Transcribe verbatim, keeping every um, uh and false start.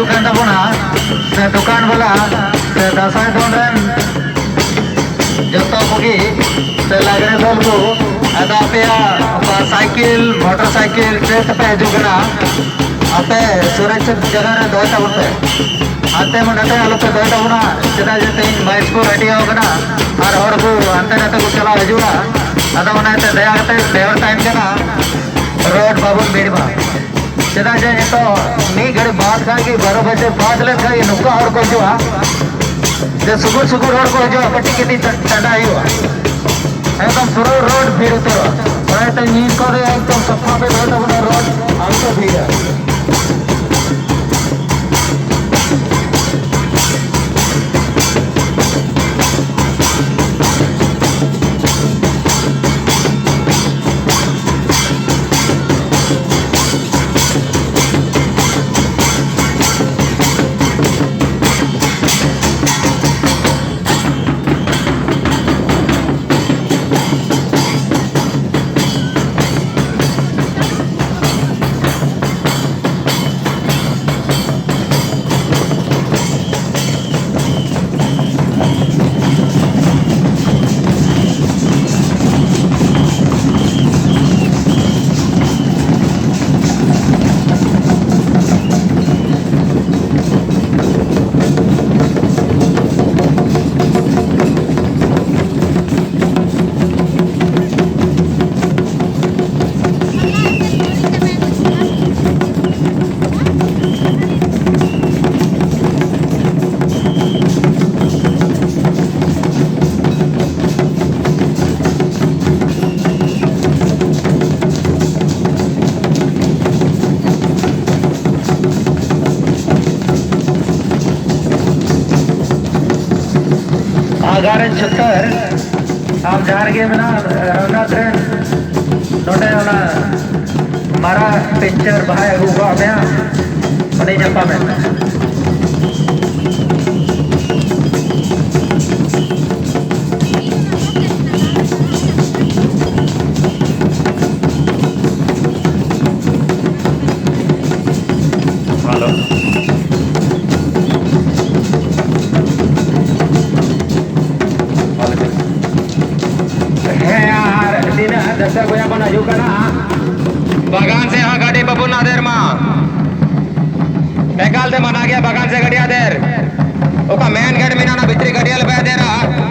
ᱠᱟᱱ ᱛᱟᱵᱚᱱᱟ, ᱥᱮ ᱫᱚᱠᱟᱱ ᱵᱟᱞᱟ, ᱥᱮ ᱫᱟᱸᱥᱟᱭ ᱫᱚᱱ ᱨᱮᱱ ᱡᱚᱛᱚ ᱠᱚᱜᱮ, ᱥᱮ ᱞᱟᱜᱽᱲᱮ ᱫᱚᱞ ᱠᱚ, ᱟᱫᱚ ᱟᱯᱮᱭᱟᱜ ᱚᱠᱟ ᱥᱟᱭᱠᱮᱞ, ᱢᱚᱴᱚᱨ ᱥᱟᱭᱠᱮᱞ, ᱪᱮᱫ ᱛᱮᱯᱮ ᱦᱤᱡᱩᱜ ᱠᱟᱱᱟ, ᱟᱯᱮ ᱥᱩᱨᱚᱠᱥᱤᱛ ᱡᱟᱭᱜᱟ ᱨᱮ ᱫᱚᱦᱚᱭ ᱛᱟᱵᱚᱱ ᱯᱮ᱾ ᱦᱟᱱᱛᱮ ᱢᱟ ᱱᱟᱛᱮ ᱟᱞᱚ ᱯᱮ ᱫᱚᱦᱚᱭ ᱛᱟᱵᱚᱱᱟ, ᱪᱮᱫᱟᱜ ᱡᱮ ᱛᱮᱦᱮᱧ ᱢᱟᱭᱤᱠ ᱠᱚ ᱨᱮᱰᱤ ᱟᱠᱟᱱᱟ ᱟᱨ ᱦᱚᱲ ᱠᱚ ᱦᱟᱱᱛᱮ ᱱᱟᱛᱮ ᱠᱚ ᱪᱟᱞᱟᱣ ᱦᱤᱡᱩᱜᱼᱟ᱾ ᱟᱫᱚ ᱚᱱᱟᱛᱮ ᱫᱟᱭᱟ ᱠᱟᱛᱮ ᱱᱮᱦᱚᱨ ᱛᱟᱦᱮᱱ ᱠᱟᱱᱟ, ᱨᱳᱰ ᱵᱟᱵᱚᱱ ᱵᱷᱤᱲ ᱢᱟ᱾ ᱪᱮᱫᱟᱜ ᱡᱮ ᱱᱤᱛᱚᱜ ᱢᱤᱫ ᱜᱷᱟᱹᱲᱤᱡ ᱵᱟᱫ ᱠᱷᱟᱱ ᱜᱮ, ᱵᱟᱨᱚ ᱵᱟᱡᱮ ᱵᱟᱫ ᱞᱮᱱᱠᱷᱟᱱ ᱜᱮ ᱱᱚᱝᱠᱟ ᱦᱚᱲ ᱠᱚ ᱦᱤᱡᱩᱜᱼᱟ ᱡᱮ ᱥᱩᱜᱩᱲ ᱥᱩᱜᱩᱲ ᱦᱚᱲ ᱠᱚ ᱦᱤᱡᱩᱜᱼᱟ, ᱠᱟᱹᱴᱤᱡ ᱠᱟᱹᱴᱤᱡ ᱴᱟ-, ᱴᱟᱸᱰᱟ ᱦᱩᱭᱩᱜᱼᱟ, ᱮᱠᱫᱚᱢ ᱯᱩᱨᱟᱹ ᱨᱳᱰ ᱵᱷᱤᱲ ᱩᱛᱟᱹᱨᱚᱜᱼᱟ᱾ ᱚᱱᱟᱛᱮ ᱱᱤᱛ ᱠᱷᱚᱱ ᱮᱠᱫᱚᱢ ᱥᱟᱯᱷᱟ ᱯᱮ ᱫᱚᱦᱚᱭ ᱛᱟᱵᱚᱱᱟ, ᱨᱳᱰ ᱟᱞᱚ ᱯᱮ ᱵᱷᱤᱲᱟ᱾ ᱟᱜᱟᱨ ᱪᱷᱟᱛᱟᱨ, ᱟᱢ ᱡᱟᱦᱟᱸ ᱨᱮᱜᱮ ᱢᱮᱱᱟᱜ, ᱨᱟᱢᱱᱟᱛᱷ ᱨᱮᱱ, ᱱᱚᱰᱮ ᱚᱱᱟ ᱢᱟᱨᱟᱝ ᱯᱤᱠᱪᱟᱨ ᱵᱟᱦᱟᱭ ᱟᱹᱜᱩ ᱠᱟᱜ ᱢᱮᱭᱟ, ᱚᱸᱰᱮ ᱧᱟᱯᱟᱢᱮᱱ ᱢᱮ᱾ ᱦᱮᱞᱳ᱾ ᱵᱚᱭᱦᱟ ᱵᱚᱱ ᱦᱤᱡᱩᱜ ᱠᱟᱱᱟ᱾ ᱵᱟᱜᱟᱱ ᱥᱮ ᱦᱟᱸᱜ ᱜᱟᱹᱰᱤ ᱵᱟᱵᱚᱱ ᱟᱫᱮᱨ ᱢᱟ᱾ ᱮᱠᱟᱞ ᱛᱮ ᱢᱟᱱᱟ ᱜᱮᱭᱟ ᱵᱟᱜᱟᱱ ᱥᱮ ᱜᱟᱹᱰᱤ ᱟᱫᱮᱨ᱾ ᱚᱠᱟ ᱢᱮᱱ ᱜᱮᱴ ᱢᱮᱱᱟᱜᱼᱟ, ᱚᱱᱟ ᱵᱷᱤᱛᱨᱤ ᱜᱟᱹᱰᱤ ᱟᱞᱚᱯᱮ ᱟᱫᱮᱨᱟ᱾